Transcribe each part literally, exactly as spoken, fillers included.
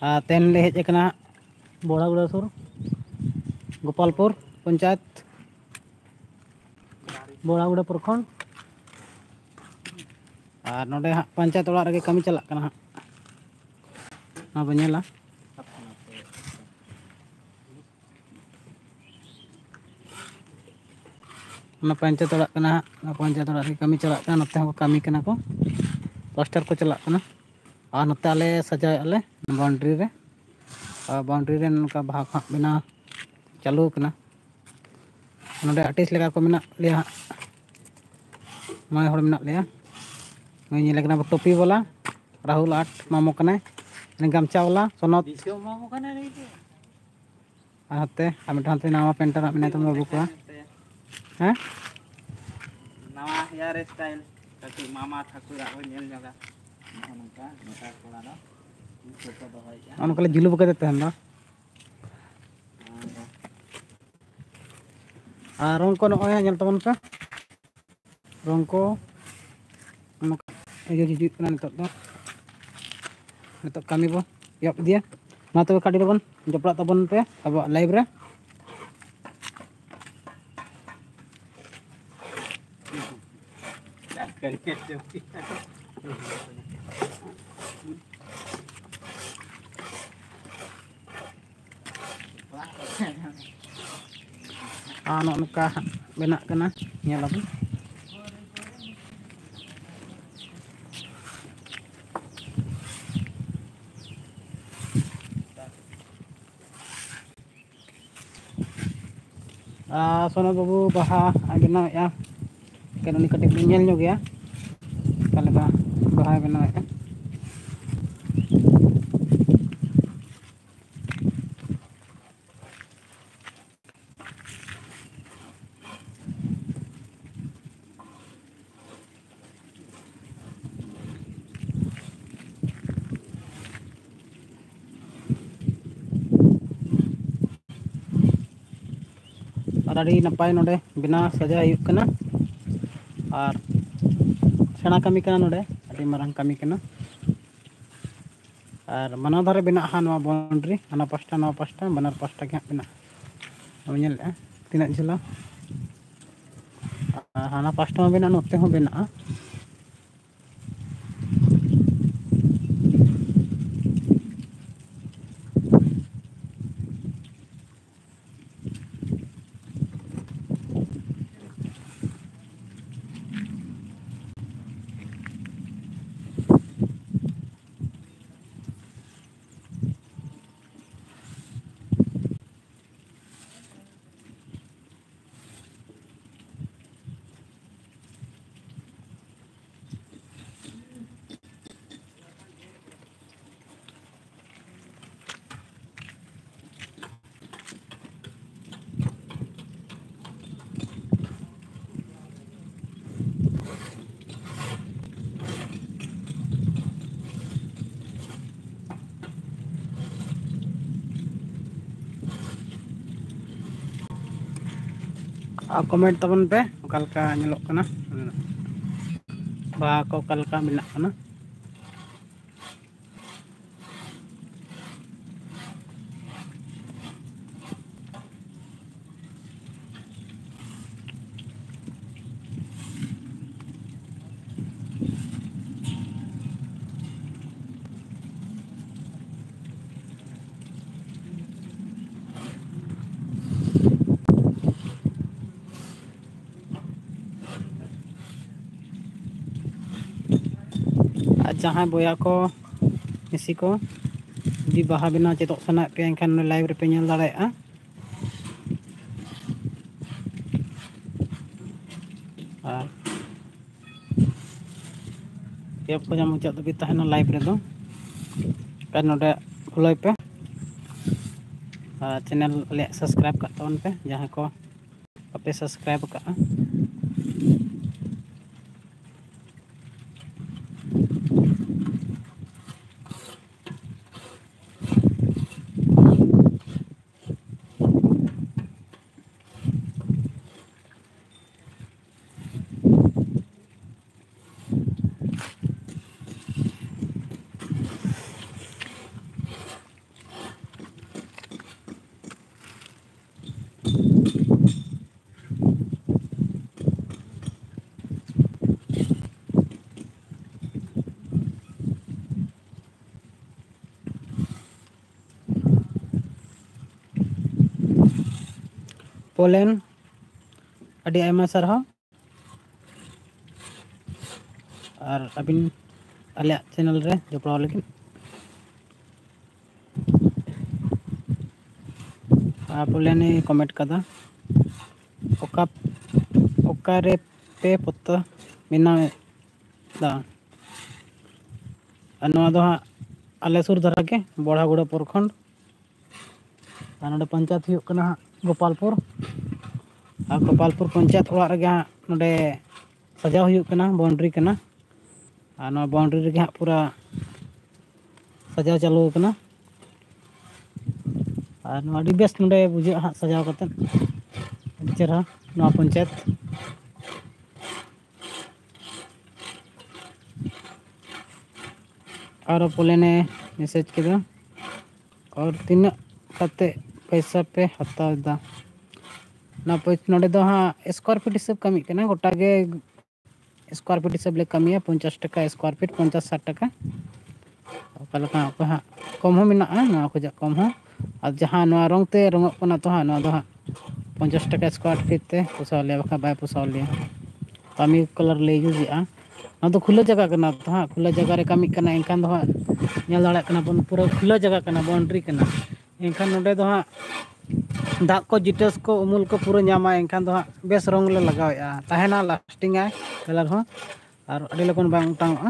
ᱟᱨ ᱛᱮᱦᱮᱧ ᱞᱮ ᱦᱮᱡ ᱟᱠᱟᱱᱟ ᱵᱚᱲᱟᱜᱩᱲᱟᱹ ᱥᱩᱨ, ᱜᱳᱯᱟᱞᱯᱩᱨ ᱯᱚᱧᱪᱟᱭᱮᱛ, ᱵᱚᱲᱟᱜᱩᱲᱟᱹ ᱯᱨᱚᱠᱷᱚᱸᱰ᱾ ᱟᱨ ᱱᱚᱰᱮ ᱦᱟᱸᱜ ᱯᱚᱧᱪᱟᱭᱮᱛ ᱚᱲᱟᱜ ᱨᱮᱜᱮ ᱠᱟᱹᱢᱤ ᱪᱟᱞᱟᱜ ᱠᱟᱱᱟ ᱦᱟᱸᱜ, ᱚᱱᱟ ᱵᱚᱱ ᱧᱮᱞᱟ᱾ ᱚᱱᱟ ᱯᱚᱧᱪᱟᱭᱮᱛ ᱚᱲᱟᱜ ᱠᱟᱱᱟ ᱦᱟᱸᱜ, ᱚᱱᱟ ᱯᱚᱧᱪᱟᱭᱮᱛ ᱚᱲᱟᱜ ᱨᱮ ᱠᱟᱹᱢᱤ ᱪᱟᱞᱟᱜ ᱠᱟᱱᱟ᱾ ᱱᱚᱛᱮ ᱦᱚᱸ ᱠᱟᱹᱢᱤ ᱠᱟᱱᱟ ᱠᱚ, ᱯᱞᱟᱥᱴᱟᱨ ᱠᱚ ᱪᱟᱞᱟᱜ ᱠᱟᱱᱟ᱾ ᱟᱨ ᱱᱚᱛᱮ ᱟᱞᱮ ᱥᱟᱡᱟᱣᱮᱫᱼᱟ ᱞᱮ ᱵᱟᱣᱩᱱᱰᱨᱤ ᱨᱮ, ᱟᱨ ᱵᱟᱣᱩᱱᱰᱨᱤ ᱨᱮ ᱱᱚᱝᱠᱟ ᱵᱟᱦᱟ ᱠᱚ ᱦᱟᱸᱜ ᱵᱮᱱᱟᱣ ᱪᱟᱹᱞᱩ ᱠᱟᱱᱟ᱾ ᱱᱚᱰᱮ ᱟᱨᱴᱤᱥᱴ ᱞᱮᱠᱟ ᱠᱚ ᱢᱮᱱᱟᱜ ᱞᱮᱭᱟ ᱦᱟᱸᱜ, ᱢᱚᱬᱮ ᱦᱚᱲ ᱢᱮᱱᱟᱜ ᱞᱮᱭᱟ᱾ ᱱᱩᱭ ᱧᱮᱞᱮ ᱠᱟᱱᱟ ᱵᱚ ᱴᱳᱯᱤ ᱵᱟᱞᱟ, ᱨᱟᱦᱩᱞ ᱟᱨᱴ ᱢᱟᱢᱚ ᱠᱟᱱᱟᱭ, ᱜᱟᱢᱪᱷᱟ ᱵᱟᱞᱟ ᱥᱚᱱᱚᱛ᱾ ᱫᱤᱥᱟᱹ ᱢᱟᱢᱚ ᱠᱟᱱᱟᱭ ᱱᱩᱭ ᱫᱚ᱾ ᱟᱨ ᱦᱟᱱᱛᱮ ᱟᱨ ᱢᱤᱫᱴᱟᱝ ᱦᱟᱱᱛᱮ ᱱᱟᱣᱟ ᱯᱮᱱᱴᱟᱨ ᱦᱟᱸᱜ ᱢᱮᱱᱟᱭ ᱛᱟᱵᱚᱱᱟ ᱵᱟᱹᱵᱩ ᱠᱚᱲᱟ᱾ ᱦᱮᱸ? ᱱᱟᱣᱟ ᱦᱮᱭᱟᱨ ᱥᱴᱟᱭᱤᱞ, ᱠᱟᱹᱴᱤᱡ ᱢᱟᱢᱟ ᱴᱷᱟᱹᱠᱩᱨᱟᱜ ᱵᱚᱱ ᱧᱮᱞ ᱧᱚᱜᱟ᱾ ᱱᱚᱜᱼᱚ ᱱᱚᱝᱠᱟ ᱱᱮᱛᱟᱨ ᱠᱚᱲᱟ ᱫᱚ ᱩᱵ ᱠᱚᱠᱚ ᱫᱚᱦᱚᱭᱮᱫᱼᱟ᱾ ᱚᱱᱠᱟ ᱞᱮ ᱡᱩᱞᱩᱯ ᱟᱠᱟᱫᱮ ᱛᱟᱦᱮᱱ ᱫᱚ᱾ ᱟᱨ ᱨᱚᱝ ᱠᱚ ᱱᱚᱜᱼᱚᱭ ᱦᱟᱸᱜ ᱧᱮᱞ ᱛᱟᱵᱚᱱ ᱯᱮ᱾ ᱨᱚᱝ ᱠᱚ ᱱᱚᱝᱠᱟ ᱤᱭᱟᱹ ᱦᱤᱡᱩᱜ ᱠᱟᱱᱟ ᱱᱤᱛᱚᱜ ᱫᱚ᱾ ᱱᱤᱛᱚᱜ ᱠᱟᱹᱢᱤ ᱵᱚ ᱮᱦᱚᱵ ᱤᱫᱤᱭᱟ᱾ ᱢᱟ ᱛᱚᱵᱮ ᱠᱟᱹᱴᱤᱡ ᱨᱮᱵᱚᱱ ᱡᱚᱯᱲᱟᱜ ᱛᱟᱵᱚᱱ ᱯᱮ ᱟᱵᱚᱣᱟᱜ ᱞᱟᱭᱤᱵᱷ ᱨᱮ᱾ ᱟᱨ ᱱᱚᱜᱼᱚ ᱱᱚᱝᱠᱟ ᱦᱟᱸᱜ ᱵᱮᱱᱟᱜ ᱠᱟᱱᱟ, ᱧᱮᱞ ᱟᱵᱚᱱ᱾ ᱟᱨ ᱥᱚᱱᱚᱛ ᱵᱟᱹᱵᱩ ᱵᱟᱦᱟ ᱵᱮᱱᱟᱣᱮᱫᱼᱟ, ᱮᱱᱠᱷᱟᱱ ᱩᱱᱤ ᱠᱟᱹᱴᱤᱡ ᱵᱚᱱ ᱧᱮᱞ ᱧᱚᱜᱮᱭᱟ, ᱚᱠᱟ ᱞᱮᱠᱟ ᱵᱟᱦᱟᱭ ᱵᱮᱱᱟᱣᱮᱫᱼᱟ᱾ ᱟᱨ ᱟᱹᱰᱤ ᱱᱟᱯᱟᱭ ᱱᱚᱰᱮ ᱵᱮᱱᱟᱣ ᱥᱟᱡᱟᱣ ᱦᱩᱭᱩᱜ ᱠᱟᱱᱟ᱾ ᱟᱨ ᱥᱮᱬᱟ ᱠᱟᱹᱢᱤ ᱠᱟᱱᱟ ᱱᱚᱰᱮ, ᱟᱹᱰᱤ ᱢᱟᱨᱟᱝ ᱠᱟᱹᱢᱤ ᱠᱟᱱᱟ᱾ ᱟᱨ ᱵᱟᱱᱟᱨ ᱫᱷᱟᱨᱮ ᱵᱮᱱᱟᱜᱼᱟ ᱱᱚᱣᱟ ᱵᱟᱣᱩᱱᱰᱟᱨᱤ, ᱦᱟᱱᱟ ᱯᱟᱥᱴᱟ ᱱᱚᱣᱟ ᱯᱟᱥᱴᱟ, ᱵᱟᱱᱟᱨ ᱯᱟᱥᱴᱟ ᱜᱮ ᱦᱟᱸᱜ ᱵᱮᱱᱟᱜᱼᱟ᱾ ᱱᱚᱣᱟ ᱧᱮᱞᱮᱫᱼᱟ ᱛᱤᱱᱟᱹᱜ ᱡᱷᱟᱹᱞᱟ, ᱟᱨ ᱦᱟᱱᱟ ᱯᱟᱥᱴᱟ ᱦᱚᱸ ᱵᱮᱱᱟᱜᱼᱟ, ᱱᱚᱛᱮ ᱦᱚᱸ ᱵᱮᱱᱟᱜᱼᱟ᱾ ᱟᱨ comment ᱛᱟᱵᱚᱱ ᱯᱮ, ᱚᱠᱟ ᱞᱮᱠᱟ ᱧᱮᱞᱚᱜ ᱠᱟᱱᱟ, ᱵᱟᱦᱟ ᱠᱚ ᱚᱠᱟ ᱞᱮᱠᱟ ᱵᱮᱱᱟᱜ ᱠᱟᱱᱟ᱾ ᱟᱨ ᱡᱟᱦᱟᱸᱭ ᱵᱚᱭᱦᱟ ᱠᱚ, ᱢᱤᱥᱤ ᱠᱚ, ᱡᱩᱫᱤ ᱵᱟᱦᱟ ᱵᱮᱱᱟᱣ ᱪᱮᱫᱚᱜ ᱥᱟᱱᱟᱭᱮᱫ ᱯᱮᱭᱟ, ᱮᱱᱠᱷᱟᱱ ᱱᱚᱰᱮ live ᱨᱮᱯᱮ ᱧᱮᱞ ᱫᱟᱲᱮᱭᱟᱜᱼᱟ᱾ ᱟᱨ ᱮᱦᱚᱵ ᱠᱷᱚᱱᱟᱜ ᱢᱩᱪᱟᱹᱫ ᱫᱷᱟᱹᱵᱤᱡ ᱛᱟᱦᱮᱱᱟ live ᱨᱮᱫᱚ᱾ ᱟᱨ ᱱᱚᱰᱮ follow ᱯᱮ᱾ ᱟᱨ channel ᱟᱞᱮᱭᱟᱜ subscribe ᱠᱟᱜ ᱛᱟᱵᱚᱱ ᱯᱮ, ᱡᱟᱦᱟᱸᱭ ᱠᱚ ᱵᱟᱯᱮ subscribe ᱟᱠᱟᱫᱼᱟ᱾ ᱯᱚᱞᱮᱱ, ᱟᱹᱰᱤ ᱟᱭᱢᱟ ᱥᱟᱨᱦᱟᱣ ᱟᱨ ᱟᱹᱵᱤᱱ ᱟᱞᱮᱭᱟᱜ ᱪᱮᱱᱮᱞ ᱨᱮ ᱡᱚᱯᱲᱟᱣ ᱞᱟᱹᱜᱤᱫ᱾ ᱟᱨ ᱯᱚᱞᱮᱱᱮ ᱠᱚᱢᱮᱱᱴ ᱠᱟᱫᱟ, ᱚᱠᱟ ᱚᱠᱟᱨᱮ ᱯᱮ ᱯᱚᱛᱚ ᱵᱮᱱᱟᱣᱮᱫᱟ? ᱟᱨ ᱱᱚᱣᱟ ᱫᱚ ᱦᱟᱸᱜ ᱟᱞᱮ ᱥᱩᱨ ᱫᱷᱟᱨᱟ ᱜᱮ, ᱵᱚᱲᱦᱟᱜᱩᱲᱟᱹ ᱯᱨᱚᱠᱷᱚᱸᱰ᱾ ᱟᱨ ᱱᱚᱰᱮ ᱯᱚᱧᱪᱟᱭᱮᱛ ᱦᱩᱭᱩᱜ ᱠᱟᱱᱟ ᱦᱟᱸᱜ ᱜᱳᱯᱟᱞᱯᱩᱨ᱾ ᱟᱨ ᱜᱳᱯᱟᱞᱯᱩᱨ ᱯᱚᱧᱪᱟᱭᱮᱛ ᱚᱲᱟᱜ ᱨᱮᱜᱮ ᱦᱟᱸᱜ ᱱᱚᱰᱮ ᱥᱟᱡᱟᱣ ᱦᱩᱭᱩᱜ ᱠᱟᱱᱟ, ᱵᱟᱣᱩᱱᱰᱟᱨᱤ ᱠᱟᱱᱟ᱾ ᱟᱨ ᱱᱚᱣᱟ ᱵᱟᱣᱩᱱᱰᱟᱨᱤ ᱨᱮᱜᱮ ᱦᱟᱸᱜ ᱯᱩᱨᱟ ᱥᱟᱡᱟᱣ ᱪᱟᱹᱞᱩ ᱟᱠᱟᱱᱟ᱾ ᱟᱨ ᱱᱚᱣᱟ ᱟᱹᱰᱤ ᱵᱮᱥ ᱱᱚᱰᱮ ᱵᱩᱡᱷᱟᱹᱜᱼᱟ ᱦᱟᱸᱜ ᱥᱟᱡᱟᱣ ᱠᱟᱛᱮᱫ, ᱟᱹᱰᱤ ᱪᱮᱦᱨᱟ ᱱᱚᱣᱟ ᱯᱚᱧᱪᱟᱭᱮᱛ᱾ ᱟᱨᱚ ᱯᱚᱞᱮᱱᱮ ᱢᱮᱥᱮᱡᱽ ᱠᱮᱫᱟ, ᱟᱨ ᱛᱤᱱᱟᱹᱜ ᱠᱟᱛᱮ ᱯᱚᱭᱥᱟ ᱯᱮ ᱦᱟᱛᱟᱣ ᱮᱫᱟ? ᱚᱱᱟ ᱯᱚᱭ- ᱱᱚᱰᱮ ᱫᱚ ᱦᱟᱸᱜ ᱥᱠᱚᱭᱟᱨ ᱯᱷᱤᱴ ᱦᱤᱥᱟᱹᱵ ᱠᱟᱹᱢᱤᱜ ᱠᱟᱱᱟ, ᱜᱚᱴᱟ ᱜᱮ ᱥᱠᱚᱭᱟᱨ ᱯᱷᱤᱴ ᱦᱤᱥᱟᱹᱵ ᱞᱮ ᱠᱟᱹᱢᱤᱭᱟ, ᱯᱚᱧᱪᱟᱥ ᱴᱟᱠᱟ ᱥᱠᱚᱭᱟᱨ ᱯᱷᱤᱴ, ᱯᱚᱧᱪᱟᱥ ᱥᱟᱴ ᱴᱟᱠᱟ᱾ ᱚᱠᱟ ᱞᱮᱠᱟ ᱚᱠᱚᱭ ᱦᱟᱸᱜ ᱠᱚᱢ ᱦᱚᱸ ᱢᱮᱱᱟᱜᱼᱟ, ᱱᱚᱣᱟ ᱠᱷᱚᱡᱟᱜ ᱠᱚᱢ ᱦᱚᱸ᱾ ᱟᱨ ᱡᱟᱦᱟᱸ ᱱᱚᱣᱟ ᱨᱚᱝ ᱛᱮ ᱨᱚᱝᱚᱜ ᱠᱟᱱᱟ ᱛᱚ ᱦᱟᱸᱜ, ᱱᱚᱣᱟ ᱫᱚ ᱦᱟᱸᱜ ᱯᱚᱧᱪᱟᱥ ᱴᱟᱠᱟ ᱥᱠᱚᱭᱟᱨ ᱯᱷᱤᱴ ᱛᱮ ᱯᱳᱥᱟᱣ ᱞᱮᱭᱟ, ᱵᱟᱠᱷᱟᱡ ᱵᱟᱭ ᱯᱳᱥᱟᱣ ᱞᱮᱭᱟ᱾ ᱠᱟᱹᱢᱤ ᱠᱟᱞᱟᱨ ᱞᱮ ᱤᱭᱩᱡᱮᱜᱼᱟ᱾ ᱱᱚᱣᱟ ᱫᱚ ᱠᱷᱩᱞᱟᱹ ᱡᱟᱭᱜᱟ ᱠᱟᱱᱟ ᱛᱚ ᱦᱟᱸᱜ, ᱠᱷᱩᱞᱟᱹ ᱡᱟᱭᱜᱟ ᱨᱮ ᱠᱟᱹᱢᱤᱜ ᱠᱟᱱᱟ, ᱮᱱᱠᱷᱟᱱ ᱫᱚ ᱦᱟᱸᱜ ᱧᱮᱞ ᱫᱟᱲᱮᱭᱟᱜ ᱠᱟᱱᱟ ᱵᱚᱱ ᱯᱩᱨᱟᱹ ᱠᱷᱩᱞᱟᱹ ᱡᱟᱭᱜᱟ ᱠᱟᱱᱟ, ᱵᱟᱣᱩᱱᱰᱟᱨᱤ ᱠᱟᱱᱟ᱾ ᱮᱱᱠᱷᱟᱱ ᱱᱚᱰᱮ ᱫᱚ ᱦᱟᱸᱜ ᱫᱟᱜ ᱠᱚ, ᱡᱤᱴᱟᱹᱥ ᱠᱚ, ᱩᱢᱩᱞ ᱠᱚ ᱯᱩᱨᱟᱹ ᱧᱟᱢᱟ, ᱮᱱᱠᱷᱟᱱ ᱫᱚ ᱦᱟᱸᱜ ᱵᱮᱥ ᱨᱚᱝ ᱞᱮ ᱞᱟᱜᱟᱣᱮᱫᱼᱟ, ᱛᱟᱦᱮᱱᱟ, ᱞᱟᱥᱴᱤᱝ ᱟᱭ ᱠᱟᱞᱟᱨ ᱦᱚᱸ, ᱟᱨ ᱟᱹᱰᱤ ᱞᱚᱜᱚᱱ ᱵᱟᱝ ᱚᱴᱟᱝᱚᱜᱼᱟ᱾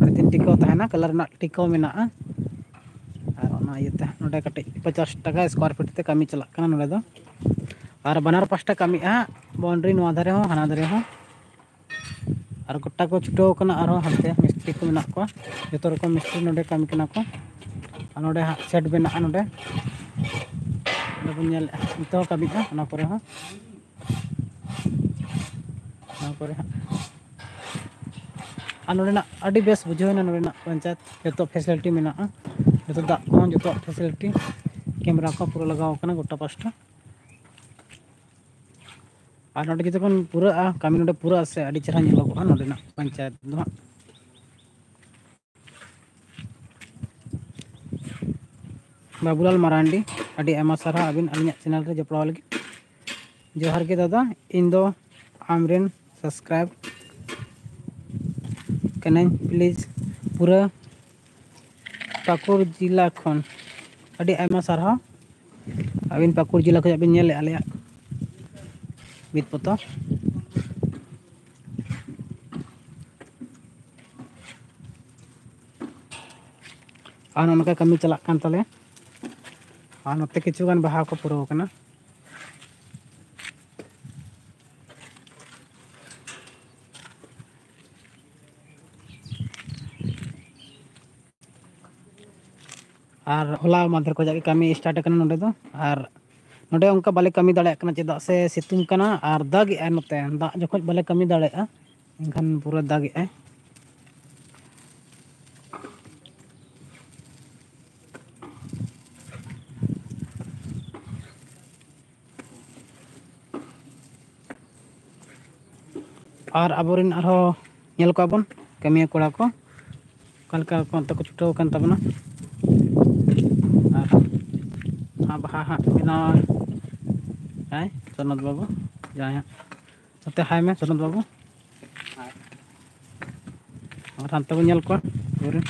ᱟᱹᱰᱤ ᱫᱤᱱ ᱴᱤᱠᱟᱹᱣ ᱛᱟᱦᱮᱱᱟ, ᱠᱟᱞᱟᱨ ᱨᱮᱱᱟᱜ ᱴᱤᱠᱟᱹᱣ ᱢᱮᱱᱟᱜᱼᱟ᱾ ᱟᱨ ᱚᱱᱟ ᱤᱭᱟᱹᱛᱮ ᱱᱚᱰᱮ ᱠᱟᱹᱴᱤᱡ ᱯᱚᱧᱪᱟᱥ ᱴᱟᱠᱟ ᱥᱠᱚᱭᱟᱨ ᱯᱷᱤᱴ ᱛᱮ ᱠᱟᱹᱢᱤ ᱪᱟᱞᱟᱜ ᱠᱟᱱᱟ ᱱᱚᱰᱮ ᱫᱚ᱾ ᱟᱨ ᱵᱟᱱᱟᱨ ᱯᱟᱥᱴᱟ ᱠᱟᱹᱢᱤᱜᱼᱟ ᱦᱟᱸᱜ, ᱵᱟᱣᱩᱱᱰᱟᱨᱤ ᱱᱚᱣᱟ ᱫᱷᱟᱨᱮ ᱦᱚᱸ, ᱦᱟᱱᱟ ᱫᱷᱟᱨᱮ ᱦᱚᱸ᱾ ᱟᱨ ᱜᱚᱴᱟ ᱠᱚ ᱪᱷᱩᱴᱟᱹᱣ ᱠᱟᱱᱟ, ᱟᱨᱦᱚᱸ ᱦᱟᱱᱛᱮ ᱢᱤᱥᱛᱨᱤ ᱠᱚ ᱢᱮᱱᱟᱜ ᱠᱚᱣᱟ, ᱡᱚᱛᱚ ᱨᱚᱠᱚᱢ ᱢᱤᱥᱛᱨᱤ ᱱᱚᱰᱮ ᱠᱟᱹᱢᱤ ᱠᱟᱱᱟ ᱠᱚ᱾ ᱟᱨ ᱱᱚᱰᱮ ᱦᱟᱸᱜ ᱥᱮᱰ ᱵᱮᱱᱟᱜᱼᱟ, ᱱᱚᱰᱮ, ᱱᱚᱰᱮ ᱵᱚᱱ ᱧᱮᱞᱮᱫᱼᱟ, ᱱᱤᱛᱚᱜ ᱦᱚᱸ ᱠᱟᱹᱢᱤᱜᱼᱟ, ᱚᱱᱟ ᱠᱚᱨᱮ ᱦᱚᱸ, ᱚᱱᱟ ᱠᱚᱨᱮ ᱦᱟᱸᱜ᱾ ᱟᱨ ᱱᱚᱰᱮᱱᱟᱜ ᱟᱹᱰᱤ ᱵᱮᱥ ᱵᱩᱡᱷᱟᱹᱣ ᱮᱱᱟ, ᱱᱚᱰᱮᱱᱟᱜ ᱯᱚᱧᱪᱟᱭᱮᱛ ᱡᱚᱛᱚ ᱯᱷᱮᱥᱤᱞᱤᱴᱤ ᱢᱮᱱᱟᱜᱼᱟ, ᱡᱚᱛᱚ ᱫᱟᱜ ᱠᱚᱦᱚᱸ, ᱡᱚᱛᱚᱣᱟᱜ ᱯᱷᱮᱥᱤᱞᱤᱴᱤ, ᱠᱮᱢᱮᱨᱟ ᱠᱚ ᱯᱩᱨᱟᱹ ᱞᱟᱜᱟᱣ ᱠᱟᱱᱟ ᱜᱚᱴᱟ ᱯᱟᱥᱴᱟ᱾ ᱟᱨ ᱱᱚᱰᱮ ᱡᱚᱛᱚᱠᱷᱚᱱ ᱯᱩᱨᱟᱹᱜᱼᱟ, ᱠᱟᱹᱢᱤ ᱱᱚᱰᱮ ᱯᱩᱨᱟᱹᱜᱼᱟ ᱥᱮ, ᱟᱹᱰᱤ ᱪᱮᱦᱨᱟ ᱧᱮᱞᱚᱜᱚᱜᱼᱟ ᱱᱚᱰᱮᱱᱟᱜ ᱯᱚᱧᱪᱟᱭᱮᱛ ᱫᱚ ᱦᱟᱸᱜ᱾ ᱵᱟᱵᱩᱞᱟᱞ ᱢᱟᱨᱟᱱᱰᱤ, ᱟᱹᱰᱤ ᱟᱭᱢᱟ ᱥᱟᱨᱦᱟᱣ ᱟᱹᱵᱤᱱ ᱟᱹᱞᱤᱧᱟᱜ ᱪᱮᱱᱮᱞ ᱨᱮ ᱡᱚᱯᱲᱟᱣ ᱞᱟᱹᱜᱤᱫ᱾ ᱡᱚᱦᱟᱨ ᱜᱮ ᱫᱟᱫᱟ, ᱤᱧ ᱫᱚ ᱟᱢᱨᱮᱱ subscribe ᱠᱟᱹᱱᱟᱹᱧ, please᱾ ᱯᱩᱨᱟᱹ ᱯᱟᱹᱠᱩᱲ ᱡᱮᱞᱟ ᱠᱷᱚᱱ ᱟᱹᱰᱤ ᱟᱭᱢᱟ ᱥᱟᱨᱦᱟᱣ᱾ ᱟᱹᱵᱤᱱ ᱯᱟᱹᱠᱩᱲ ᱡᱮᱞᱟ ᱠᱷᱚᱱᱟᱜ ᱵᱤᱱ ᱧᱮᱞᱮᱫᱼᱟ ᱟᱞᱮᱭᱟᱜ ᱵᱤᱫ ᱯᱚᱛᱚᱵ᱾ ᱟᱨ ᱱᱚᱜᱼᱚ ᱱᱚᱝᱠᱟ ᱠᱟᱹᱢᱤ ᱪᱟᱞᱟᱜ ᱠᱟᱱ ᱛᱟᱞᱮᱭᱟ᱾ ᱟᱨ ᱱᱚᱛᱮ ᱠᱤᱪᱷᱩ ᱜᱟᱱ ᱵᱟᱦᱟ ᱠᱚ ᱯᱩᱨᱟᱹᱣ ᱠᱟᱱᱟ᱾ ᱟᱨ ᱦᱚᱞᱟ ᱢᱟᱫᱷᱮᱨ ᱠᱷᱚᱱᱟᱜ ᱜᱮ ᱠᱟᱹᱢᱤ start ᱟᱠᱟᱱᱟ ᱱᱚᱸᱰᱮ ᱫᱚ᱾ ᱟᱨ ᱱᱚᱸᱰᱮ ᱚᱱᱠᱟ ᱵᱟᱞᱮ ᱠᱟᱹᱢᱤ ᱫᱟᱲᱮᱭᱟᱜ ᱠᱟᱱᱟ, ᱪᱮᱫᱟᱜ ᱥᱮ ᱥᱤᱛᱩᱝ ᱠᱟᱱᱟ ᱟᱨ ᱫᱟᱜᱮᱜᱼᱟᱭ᱾ ᱱᱚᱛᱮ ᱫᱟᱜ ᱡᱚᱠᱷᱚᱱ ᱵᱟᱞᱮ ᱠᱟᱹᱢᱤ ᱫᱟᱲᱮᱭᱟᱜᱼᱟ, ᱮᱱᱠᱷᱟᱱ ᱯᱩᱨᱟᱹ ᱫᱟᱜᱮᱜᱼᱟᱭ᱾ ᱟᱨ ᱟᱵᱚᱨᱮᱱ ᱟᱨᱦᱚᱸ ᱧᱮᱞ ᱠᱚᱣᱟ ᱵᱚᱱ ᱠᱟᱹᱢᱤᱭᱟᱹ ᱠᱚᱲᱟ ᱠᱚ, ᱚᱠᱟ ᱞᱮᱠᱟ ᱠᱚ ᱚᱱᱛᱮ ᱠᱚ ᱪᱷᱩᱴᱟᱹᱣ ᱟᱠᱟᱱ ᱛᱟᱵᱚᱱᱟ᱾ ᱟᱨ ᱱᱚᱣᱟ ᱵᱟᱦᱟ ᱦᱟᱸᱜ ᱵᱮᱱᱟᱣ ᱟᱭ ᱥᱚᱱᱚᱛ ᱵᱟᱹᱵᱩ, ᱡᱟᱦᱟᱸᱭ ᱦᱟᱸᱜ ᱱᱚᱛᱮ ᱦᱟᱭ ᱢᱮ ᱥᱚᱱᱚᱛ ᱵᱟᱹᱵᱩ᱾ ᱟᱨ ᱦᱟᱱᱛᱮ ᱵᱚᱱ ᱧᱮᱞ ᱠᱚᱣᱟ ᱟᱵᱚᱨᱮᱱ᱾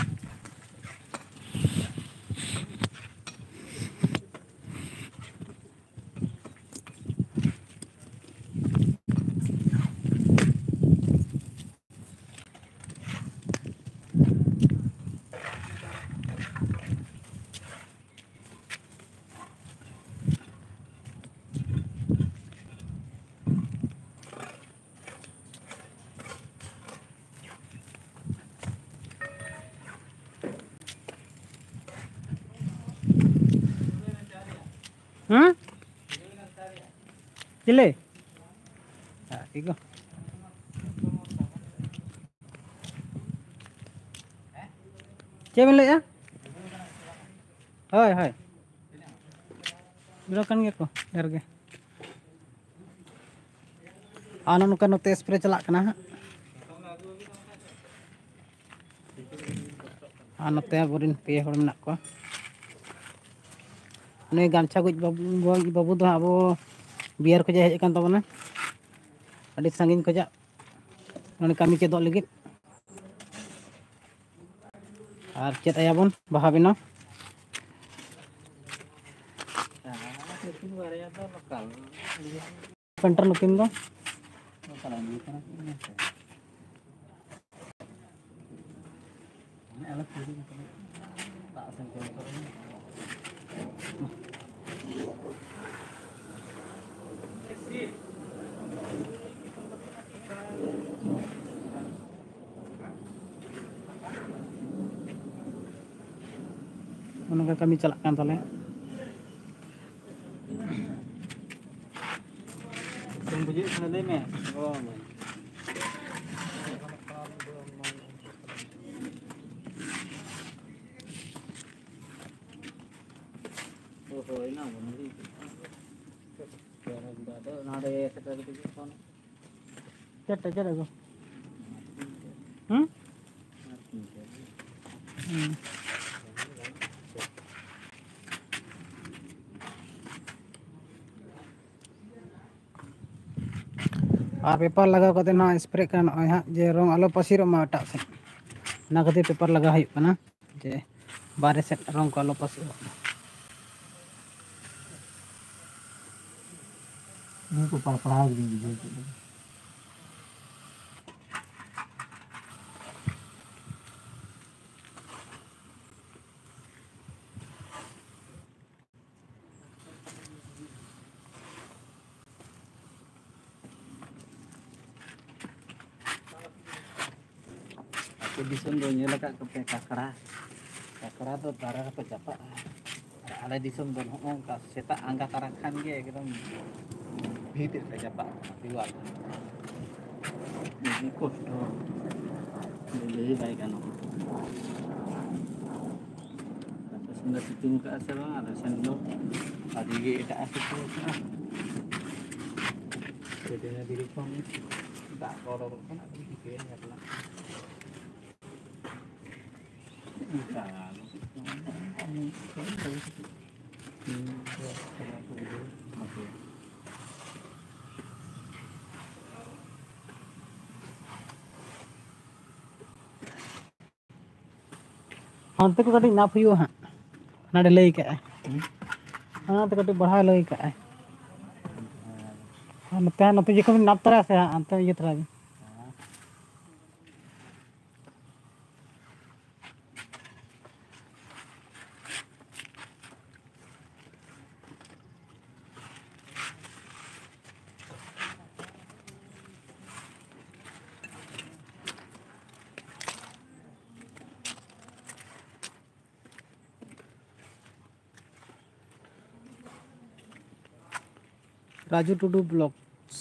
ᱦᱮᱸ? ᱪᱤᱞᱤ? ᱪᱮᱫ ᱵᱮᱱ ᱞᱟᱹᱭᱮᱫᱼᱟ? ᱦᱳᱭ, ᱦᱳᱭ᱾ ᱡᱩᱲᱟᱹᱣ ᱠᱟᱱ ᱜᱮᱭᱟ ᱠᱚ, ᱰᱷᱮᱨ ᱜᱮ᱾ ᱟᱨ ᱱᱚᱜᱼᱚ ᱱᱚᱝᱠᱟ ᱱᱚᱛᱮ spray ᱪᱟᱞᱟᱜ ᱠᱟᱱᱟ ᱦᱟᱸᱜ᱾ ᱟᱨ ᱱᱚᱛᱮ ᱟᱵᱚᱨᱮᱱ ᱯᱮ ᱦᱚᱲ ᱢᱮᱱᱟᱜ ᱠᱚᱣᱟ᱾ ᱱᱩᱭ ᱜᱟᱢᱪᱷᱟ ᱜᱚᱡ ᱵᱟᱹᱵᱩ, ᱜᱚᱡ ᱵᱟᱹᱵᱩ ᱫᱚ ᱦᱟᱸᱜ ᱟᱵᱚ ᱵᱤᱦᱟᱨ ᱠᱷᱚᱱᱟᱜ ᱦᱮᱡ ᱟᱠᱟᱱ ᱛᱟᱵᱚᱱᱟ, ᱟᱹᱰᱤ ᱥᱟᱺᱜᱤᱧ ᱠᱷᱚᱱᱟᱜ ᱱᱚᱰᱮ ᱠᱟᱹᱢᱤ ᱪᱮᱫᱚᱜ ᱞᱟᱹᱜᱤᱫ᱾ ᱟᱨ ᱪᱮᱫ ᱟᱭᱟᱵᱚᱱ ᱵᱟᱦᱟ ᱵᱮᱱᱟᱣ᱾ ᱯᱮᱱᱴᱟᱨ ᱱᱩᱠᱤᱱ ᱫᱚ᱾ ᱚᱱᱠᱟ ᱠᱟᱹᱢᱤ ᱪᱟᱞᱟᱜ ᱠᱟᱱ ᱛᱟᱞᱮᱭᱟ᱾ ᱪᱮᱫ ᱵᱩᱡᱷᱟᱹᱜ ᱠᱟᱱᱟ ᱞᱟᱹᱭ ᱢᱮ᱾ ᱚ, ᱦᱳᱭ, ᱚᱱᱟ ᱵᱚᱱ ᱞᱟᱹᱭ ᱠᱮᱫᱟ᱾ ᱟᱫᱚ ᱱᱚᱰᱮ ᱥᱮᱴᱮᱨ ᱠᱟᱛᱮ ᱜᱮ ᱯᱷᱳᱱ᱾ ᱪᱮᱫ ᱴᱟ, ᱪᱮᱫ ᱟᱹᱜᱩ? ᱦᱩᱸ? ᱦᱩᱸ᱾ ᱟᱨ ᱯᱮᱯᱟᱨ ᱞᱟᱜᱟᱣ ᱠᱟᱛᱮ ᱱᱚᱣᱟ ᱥᱯᱨᱮ ᱠᱟᱱᱟ ᱱᱚᱜᱼᱚᱭ ᱦᱟᱸᱜ, ᱡᱮ ᱨᱚᱝ ᱟᱞᱚ ᱯᱟᱹᱥᱤᱨᱚᱜ ᱢᱟ ᱮᱴᱟᱜ ᱥᱮᱫ, ᱚᱱᱟ ᱠᱷᱟᱹᱛᱤᱨ ᱯᱮᱯᱟᱨ ᱞᱟᱜᱟᱣ ᱦᱩᱭᱩᱜ ᱠᱟᱱᱟ, ᱡᱮ ᱵᱟᱨᱦᱮ ᱥᱮᱫ ᱨᱚᱝ ᱠᱚ ᱟᱞᱚ ᱯᱟᱹᱥᱤᱨᱚᱜ ᱢᱟ᱾ ᱱᱤᱭᱟᱹ ᱠᱚ ᱯᱟᱲ-, ᱯᱟᱲᱦᱟᱣ ᱜᱤᱧ ᱵᱩᱡᱷᱟᱹᱣ ᱠᱮᱫ ᱞᱮᱠᱟ᱾ ᱟᱹᱛᱩ ᱫᱤᱥᱚᱢ ᱫᱚ ᱧᱮᱞ ᱟᱠᱟᱫ ᱠᱚᱯᱮ, ᱠᱟᱠᱲᱟ, ᱠᱟᱠᱲᱟ ᱫᱚ ᱫᱟᱨᱮ ᱨᱮᱠᱚ ᱪᱟᱯᱟᱜᱼᱟ᱾ ᱟᱨ ᱟᱞᱮ ᱫᱤᱥᱚᱢ ᱫᱚ ᱱᱚᱜᱼᱚ ᱱᱚᱝᱠᱟ ᱥᱮᱛᱟᱜ ᱟᱸᱜᱟ ᱛᱟᱨᱟ ᱠᱷᱟᱱ ᱜᱮ ᱮᱠᱫᱚᱢ ᱵᱷᱤᱛ ᱨᱮᱠᱚ ᱪᱟᱯᱟᱜᱼᱟ, ᱫᱮᱣᱟᱞ ᱨᱮ᱾ ᱟᱹᱰᱤ ᱠᱚᱥᱴᱚ, ᱞᱟᱹᱭ ᱵᱟᱭ ᱜᱟᱱᱚᱜᱼᱟ᱾ ᱟᱯᱮ ᱥᱮᱱ ᱫᱚ ᱥᱤᱛᱩᱝ ᱠᱟᱜᱼᱟ ᱥᱮ ᱵᱟᱝ? ᱟᱞᱮ ᱥᱮᱱ ᱫᱚ ᱟᱹᱰᱤ ᱜᱮ ᱮᱴᱟᱜ ᱮ ᱥᱤᱛᱩᱝ ᱠᱟᱜᱼᱟ᱾ ᱟᱹᱰᱤ ᱫᱷᱤᱨᱤ ᱠᱷᱚᱱ ᱫᱟᱜ ᱠᱚ ᱚᱰᱚᱠᱚᱜ ᱠᱟᱱᱟ, ᱟᱹᱰᱤ ᱪᱤᱠᱟᱹᱭᱟ ᱧᱮᱞ ᱢᱮ᱾ ᱚᱱᱠᱟ ᱫᱚ ᱥᱤᱛᱩᱝ ᱫᱚ ᱵᱟᱝ ᱥᱤᱛᱩᱝ ᱠᱟᱱᱟ᱾ ᱦᱩᱸ, ᱚᱱᱟ ᱠᱚ ᱵᱩᱡᱷᱟᱹᱣ ᱢᱟᱥᱮ᱾ ᱚᱱᱛᱮ ᱠᱚ ᱠᱟᱹᱴᱤᱡ ᱱᱟᱯ ᱦᱩᱭᱩᱜᱼᱟ ᱦᱟᱸᱜ᱾ ᱚᱱᱟ ᱰᱷᱟᱹᱞᱟᱹᱭ ᱠᱟᱜᱼᱟᱭ᱾ ᱚᱱᱟᱛᱮ ᱠᱟᱹᱴᱤᱡ ᱵᱟᱲᱦᱟᱣ ᱞᱟᱹᱭ ᱠᱟᱜᱼᱟᱭ᱾ ᱟᱨ ᱱᱚᱛᱮ, ᱱᱚᱛᱮ ᱡᱚᱠᱷᱚᱱ ᱵᱤᱱ ᱱᱟᱯ ᱛᱚᱨᱟᱭᱟ ᱥᱮ ᱦᱟᱸᱜ, ᱚᱱᱛᱮ ᱤᱭᱟᱹ ᱛᱚᱨᱟᱭ ᱵᱤᱱ᱾ ᱨᱟᱡᱩ ᱴᱩᱰᱩ ᱵᱞᱚᱜᱥ᱾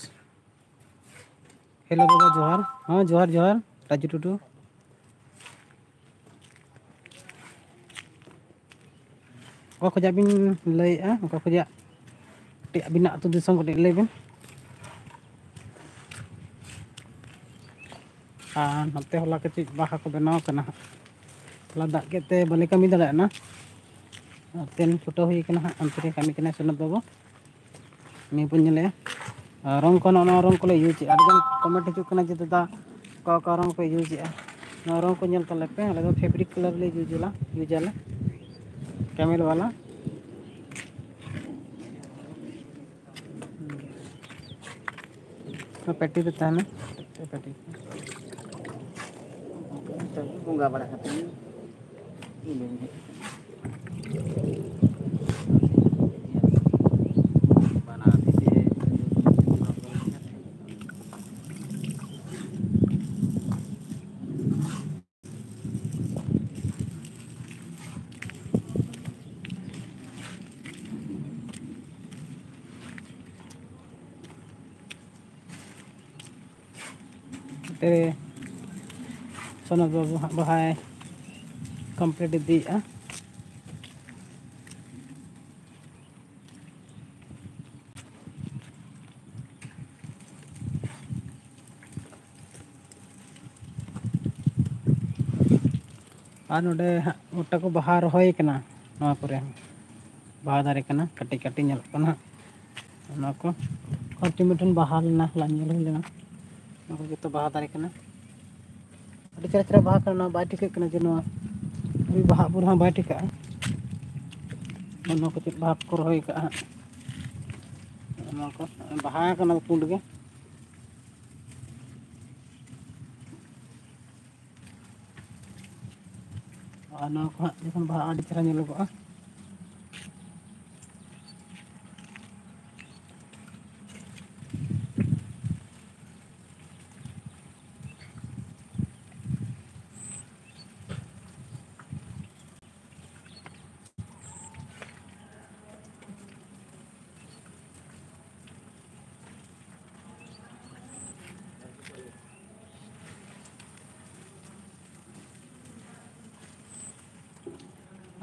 ᱦᱮᱞᱳ ᱵᱟᱵᱟ, ᱡᱚᱦᱟᱨ᱾ ᱦᱮᱸ, ᱡᱚᱦᱟᱨ, ᱡᱚᱦᱟᱨ, ᱨᱟᱡᱩ ᱴᱩᱰᱩ᱾ ᱚᱠᱟ ᱠᱷᱚᱡᱟᱜ ᱵᱤᱱ ᱞᱟᱹᱭᱮᱫᱼᱟ? ᱚᱠᱟ ᱠᱷᱚᱡᱟᱜ ᱠᱟᱹᱴᱤᱡ ᱟᱹᱵᱤᱱᱟᱜ ᱟᱹᱛᱩ ᱫᱤᱥᱚᱢ ᱠᱟᱹᱴᱤᱡ ᱞᱟᱹᱭ ᱵᱤᱱ᱾ ᱟᱨ ᱱᱚᱛᱮ ᱦᱚᱞᱟ ᱠᱟᱹᱴᱤᱡ ᱵᱟᱦᱟ ᱠᱚ ᱵᱮᱱᱟᱣ ᱠᱟᱱᱟ ᱦᱟᱸᱜ᱾ ᱦᱚᱞᱟ ᱫᱟᱜ ᱠᱮᱫ ᱛᱮ ᱵᱟᱞᱮ ᱠᱟᱹᱢᱤ ᱫᱟᱲᱮᱭᱟᱜᱼᱟ᱾ ᱟᱨ ᱛᱮᱦᱮᱧ ᱪᱷᱩᱴᱟᱹᱣ ᱦᱩᱭ ᱠᱟᱱᱟ ᱦᱟᱸᱜ, ᱚᱱᱛᱮ ᱨᱮ ᱠᱟᱹᱢᱤ ᱠᱟᱱᱟᱭ ᱥᱩᱱᱟᱹᱛ ᱵᱟᱹᱵᱩ᱾ ᱱᱤᱭᱟᱹ ᱵᱚᱱ ᱧᱮᱞᱮᱜᱼᱟ᱾ ᱟᱨ ᱨᱚᱝ ᱠᱚ, ᱱᱚᱜᱼᱚ ᱱᱚᱣᱟ ᱨᱚᱝ ᱠᱚᱞᱮ ᱤᱭᱩᱡᱽ ᱮᱜᱼᱟ᱾ ᱟᱹᱰᱤᱜᱟᱱ ᱠᱚᱢᱮᱱᱴ ᱦᱤᱡᱩᱜ ᱠᱟᱱᱟ ᱡᱮ, "ᱫᱟᱫᱟ, ᱚᱠᱟ ᱚᱠᱟ ᱨᱚᱝ ᱯᱮ ᱤᱭᱩᱡᱽ ᱮᱜᱼᱟ?" ᱱᱚᱣᱟ ᱨᱚᱝ ᱠᱚ ᱧᱮᱞ ᱛᱟᱞᱮ ᱯᱮ᱾ ᱟᱞᱮ ᱫᱚ ᱯᱷᱮᱵᱽᱨᱤᱠ ᱠᱟᱞᱟᱨ ᱞᱮ ᱤᱭᱩᱡᱽ ᱟᱞᱟ, ᱤᱭᱩᱡᱽ ᱟᱞᱮ, ᱠᱮᱢᱮᱞ ᱵᱟᱞᱟ᱾ ᱯᱮᱴᱤ ᱨᱮ ᱛᱟᱦᱮᱱᱟ, ᱯᱮᱴᱤ᱾ ᱵᱚᱸᱜᱟ ᱵᱟᱲᱟ ᱠᱟᱛᱮ᱾ ᱱᱚᱛᱮ ᱨᱮ ᱥᱚᱱᱚᱛ ᱵᱟᱹᱵᱩ ᱦᱟᱸᱜ ᱵᱟᱦᱟᱭ ᱠᱚᱢᱯᱞᱤᱴ ᱤᱫᱤᱭᱮᱫᱼᱟ᱾ ᱟᱨ ᱱᱚᱰᱮ ᱦᱟᱸᱜ ᱜᱚᱴᱟ ᱠᱚ ᱵᱟᱦᱟ ᱨᱚᱦᱚᱭ ᱠᱟᱱᱟ, ᱱᱚᱣᱟ ᱠᱚᱨᱮ ᱦᱚᱸ ᱵᱟᱦᱟ ᱫᱟᱨᱮ ᱠᱟᱱᱟ, ᱠᱟᱹᱴᱤᱡ ᱠᱟᱹᱴᱤᱡ ᱧᱮᱞᱚᱜ ᱠᱟᱱᱟ ᱦᱟᱸᱜ᱾ ᱱᱚᱣᱟ ᱠᱚ ᱦᱚᱨ ᱪᱩᱢᱤ ᱴᱷᱮᱱ ᱵᱟᱦᱟ ᱞᱮᱱᱟ, ᱦᱚᱞᱟ ᱧᱮᱞ ᱦᱩᱭ ᱞᱮᱱᱟ᱾ ᱱᱚᱣᱟ ᱠᱚ ᱡᱚᱛᱚ ᱵᱟᱦᱟ ᱫᱟᱨᱮ ᱠᱟᱱᱟ, ᱟᱹᱰᱤ ᱪᱮᱦᱨᱟ ᱪᱮᱦᱨᱟ ᱵᱟᱦᱟ ᱠᱟᱱᱟ᱾ ᱱᱚᱣᱟ ᱵᱟᱭ ᱴᱷᱤᱠᱟᱹᱜ ᱠᱟᱱᱟ ᱡᱮ ᱱᱚᱣᱟ ᱵᱟᱦᱟ ᱵᱚᱱ ᱦᱚᱸ ᱵᱟᱭ ᱴᱷᱤᱠᱟᱜᱼᱟ᱾ ᱱᱚᱣᱟ ᱠᱚ ᱪᱮᱫ ᱵᱟᱦᱟ ᱠᱚ ᱨᱚᱦᱚᱭ ᱠᱟᱜᱼᱟ ᱦᱟᱸᱜ, ᱱᱚᱣᱟ ᱠᱚ ᱵᱟᱦᱟ ᱠᱟᱱᱟ ᱯᱩᱸᱰ ᱜᱮ᱾ ᱟᱨ ᱱᱚᱣᱟ ᱠᱚ ᱦᱟᱸᱜ ᱡᱚᱠᱷᱚᱱ ᱵᱟᱦᱟᱜᱼᱟ, ᱟᱹᱰᱤ ᱪᱮᱦᱨᱟ ᱧᱮᱞᱚᱜᱚᱜᱼᱟ᱾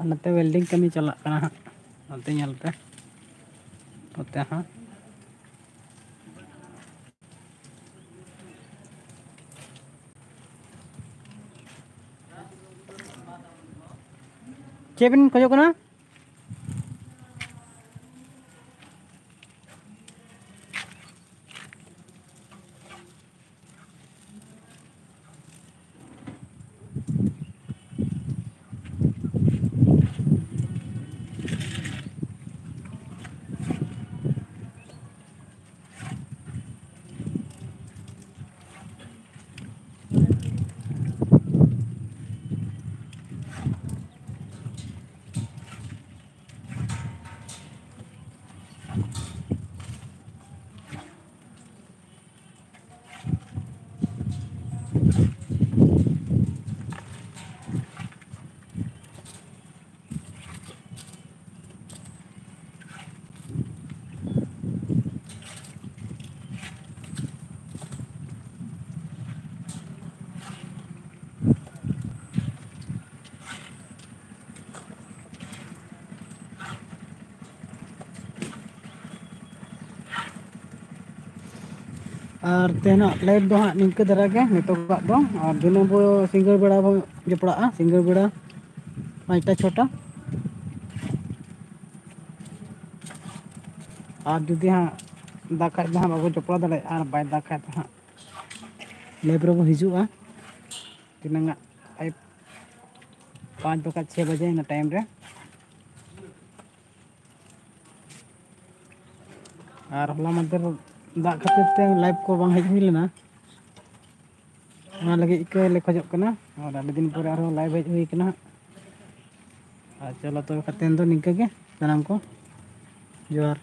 ᱟᱨ ᱱᱚᱛᱮ welding ᱠᱟᱹᱢᱤ ᱪᱟᱞᱟᱜ ᱠᱟᱱᱟ ᱦᱟᱸᱜ, ᱱᱚᱛᱮ ᱧᱮᱞ ᱯᱮ, ᱱᱚᱛᱮ ᱦᱚᱸ᱾ ᱪᱮᱫ ᱵᱤᱱ ᱠᱷᱚᱡᱚᱜ ᱠᱟᱱᱟ? ᱟᱨ ᱛᱮᱦᱮᱧᱟᱜ live ᱫᱚ ᱦᱟᱸᱜ ᱱᱤᱝᱠᱟᱹ ᱫᱷᱟᱨᱟ ᱜᱮ ᱱᱤᱛᱚᱜᱟᱜ ᱫᱚ᱾ ᱟᱨ ᱫᱤᱱᱟᱹᱢ ᱵᱚ ᱥᱤᱸᱜᱟᱹᱲ ᱵᱮᱲᱟ ᱵᱚᱱ ᱡᱚᱯᱲᱟᱜᱼᱟ, ᱥᱤᱸᱜᱟᱹᱲ ᱵᱮᱲᱟ ᱯᱟᱸᱪᱴᱟ ᱪᱷᱚᱴᱟ᱾ ᱟᱨ ᱡᱩᱫᱤ ᱦᱟᱸᱜ ᱫᱟᱜ ᱠᱷᱟᱡ ᱫᱚ ᱦᱟᱸᱜ ᱵᱟᱵᱚ ᱡᱚᱯᱲᱟᱣ ᱫᱟᱲᱮᱭᱟᱜᱼᱟ, ᱟᱨ ᱵᱟᱭ ᱫᱟᱜ ᱠᱷᱟᱡ ᱫᱚ ᱦᱟᱸᱜ live ᱨᱮᱵᱚ ᱦᱤᱡᱩᱜᱼᱟ᱾ ᱛᱤᱱᱟᱹᱝ ᱟᱜ live ᱯᱟᱸᱪ ᱵᱟᱠᱷᱟᱡ ᱪᱷᱚᱭ ᱵᱟᱡᱮ ᱤᱱᱟᱹ ᱴᱟᱭᱤᱢ ᱨᱮ᱾ ᱟᱨ ᱦᱚᱞᱟ ᱢᱟᱫᱷᱮᱨ ᱫᱟᱜ ᱠᱷᱟᱹᱛᱤᱨ ᱛᱮ ᱞᱟᱭᱤᱵᱷ ᱠᱚ ᱵᱟᱝ ᱦᱮᱡ ᱦᱩᱭ ᱞᱮᱱᱟ᱾ ᱚᱱᱟ ᱞᱟᱹᱜᱤᱫ ᱤᱠᱟᱹ ᱞᱮ ᱠᱷᱚᱡᱚᱜ ᱠᱟᱱᱟ᱾ ᱟᱨ ᱟᱹᱰᱤ ᱫᱤᱱ ᱯᱚᱨᱮ ᱟᱨᱦᱚᱸ ᱞᱟᱭᱤᱵᱷ ᱦᱮᱡ ᱦᱩᱭ ᱠᱟᱱᱟ ᱦᱟᱸᱜ᱾ ᱟᱨ ᱪᱚᱞᱚ ᱛᱚᱵᱮ ᱠᱷᱟᱱ ᱛᱮᱦᱮᱧ ᱫᱚ ᱱᱤᱝᱠᱟᱹ ᱜᱮ᱾ ᱥᱟᱱᱟᱢ ᱠᱚ ᱡᱚᱦᱟᱨ᱾